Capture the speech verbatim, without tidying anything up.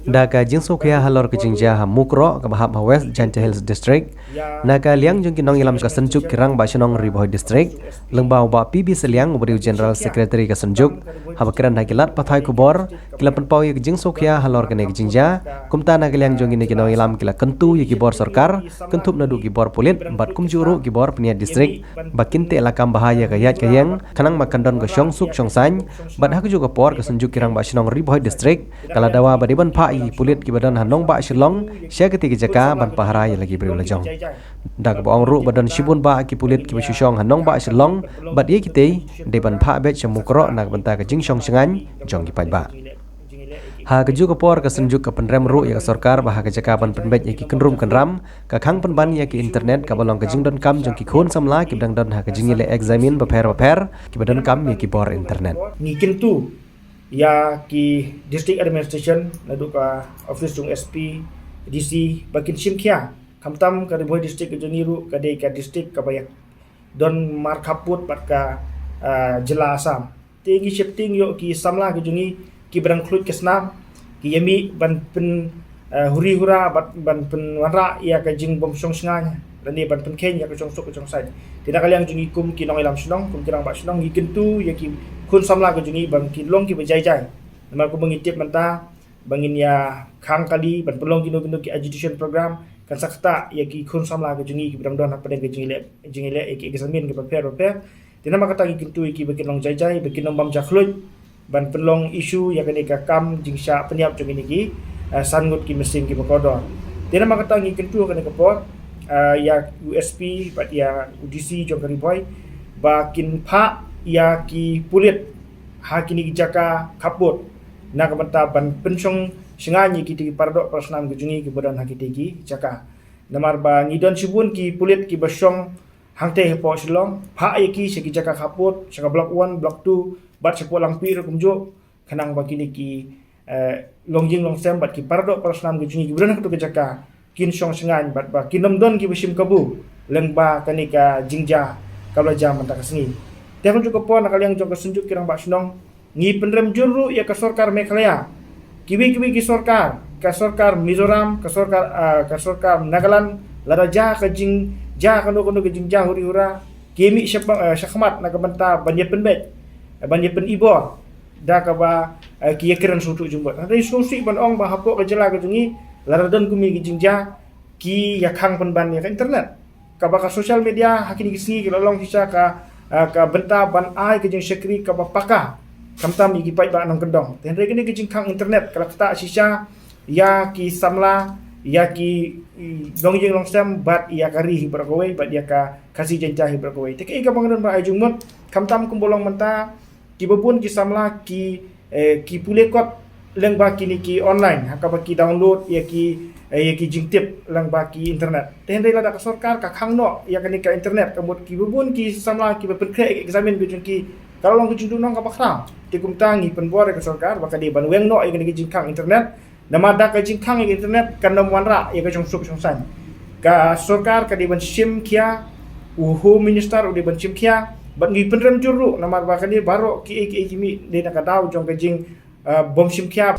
Da ka jingsngewkhia halor ka jingjia ha Mukroh kaba hap ha West Jaintia Hills District, na ka liang jong ki nongïalam ka Synjuk ki Rangbah Shnong Ri Bhoi District, lyngba u Bah P B Sylliang, uba dei u General Secretary ka Synjuk, haba kren ha ki lad pathai khubor, ki la pynpaw ïa ka jingsngewkhia halor kane ka jingjia. Kumta na ka liang jong kine ki nongïalam ki la kyntu ïa ki bor sorkar, kynthup naduh ki bor pulit bad kumjuh ruh ki bor pynïaid district, ba kin teh lakam bha ïa ka ïaid ka ïeng, khnang ba kan don ka shongsuk shongsaiñ. Bad ha kajuh ka por, ka Synjuk ki Rangbah Shnong Ri Bhoi District ka la dawa ba dei ban phah ïa ki pulit kiba don ha nongbah Shillong sha katei ka jaka ban pahara ïa la ki briew la jong. Da kaba ong ruh ba don shibun bah ki pulit kiba shu shong ha nongbah Shillong, bad ïa kitei dei ban phah beit sha Mukroh na ka bynta ka jingshong shngaiñ jong ki paidbah. Ha kajuh ka por, ka Synjuk ka pynrem ruh ïa ka sorkar ba ha ka jaka ban pynbeit ïa ki kynrum kynram, ka khang pynban ïa ki internet kaba long ka jingdonkam jong ki khun samla kiba dang don ha ka jingïaleh examin bapher bapher, kiba donkam ïa ki bor internet. Ngi kyntu ïa ki district administration, naduh ka office jong S P, D C, ba kin shim khia. Khamtam ka Ri Bhoi District ka jong ngi ruh ka dei ka district kaba ïa don markhappud bad ka, ah, jylla Assam. Te ngi sheptieng ïoh ki samla ka jong ngi kiba dang khluit ka snam, ki ïa mih ban pyn, ah, huri hura bad ban pynwanrah ïa ka jingbym shong shngaiñ, lane ban pynkheiñ ïa ka shongsuk ka shongsaiñ. Te na ka liang jong ngi kum ki nongïalam shnong, kum ki rangbah shnong, ngi kyntu ïa ki khun samla ka jong ngi ba kin long kiba jai jai. Namar kumba ngi tip mynta ba ngin ïa khang kali ban pynlong kino kino ki agitation program, kan sa ktah ïa ki khun samla ka jong ngi kiba dang don hapdeng ka jingïaleh, jingïaleh ïa ki examin kiba pher bapher. Te namar kata ngi kyntu ïa ki ba kin long jai jai, ba kin long bam ja khluit ban pynlong issue ïa kane ka kam jingshah pynïap jong kine ki, eh, san ngut ki mynsiem kiba kordor. Te namar kata ngi kyntu ha kane ka por, eh, ïa u S P bad ïa u D C jong ka Ri Bhoi ba kin phah ïa ki pulit ha kine ki jaka khappud na ka bynta ban pynshong shngaiñ ïa kitei ki paradoh parasnam ka jong ngi kiba don ha kitei ki jaka. Namar ba ngi don shibun ki pulit kiba shong hangtei hapoh Shillong, phah ïa ki sha ki jaka khappud, sha ka block one, block two, bad shapoh Langpih ruh kumjuh, khnang ba kine ki, eh, longïing longsem bad ki paradoh parasnam ka jong ngi kiba don ha kato ka jaka kin shong shngaiñ bad ba kin ym don kiba shim kabu lyngba kane ka jingjia kaba la jia mynta ka sngi. Te ha kajuh ka por, na ka liang jong ka Synjuk ki Rangbah Shnong, ngi pynrem jur ruh ïa ka sorkar Meghalaya, kiwei kiwei ki sorkar, ka sorkar Mizoram, ka sorkar, ah, ka sorkar Nagaland, lada jia ka jingjia kano kano ka jingjia huri hura, ki mih sha, eh, shakhmat na ka bynta ban ïa pynbeit, ban ïa pynibor da kaba, eh, ki ïa kren sngewthuh jingmut. Hynrei sngewsih ban ong ba hapoh ka jylla ka jong ngi, lada don kumne ki jingjia, ki ïa khang pynban ïa ka internet. Kaba ka social media ha kine ki sngi ka la long shisha ka, ah, ka bynta ban ai ka jingshakri kaba paka, khamtam ïa ki paidbah nongkyndong. Te hynrei kane ka jingkhang internet ka la ktah shisha ïa ki samla, ïa ki, i, longïing longsem bad ïa ka ri hi baroh kawei, bad ïa ka Khasi Jaiñtia hi baroh kawei. Te kaei kaba nga don ban ai jingmut, khamtam kumba long mynta, kiba bun ki samla ki, eh, ki pule kot lyngba kine ki online, ha kaba ki download ïa ki, eh, ïa ki jingtip lyngba ki internet. Te hynrei lada ka sorkar ka khang noh ïa kane ka internet, ka mut kiba bun ki samla kiba pynkhreh ïa ka examin ka jong ki, ka la long ka jingduhnong kaba khraw. Te kumta ngi pynbor ïa ka sorkar ba ka dei ban weng noh ïa kane ka jingkhang internet. Namar da ka jingkhang ïa ka internet kan ym wanrah ïa ka shongsuk shongsaiñ. Ka sorkar ka dei ban shim khia, u Home Minister u dei ban shim khia, bad ngi pynrem jur ruh, namar ba kane baroh kiei kiei ki mih dei na ka daw jong ka jing, ah, bym shim khia.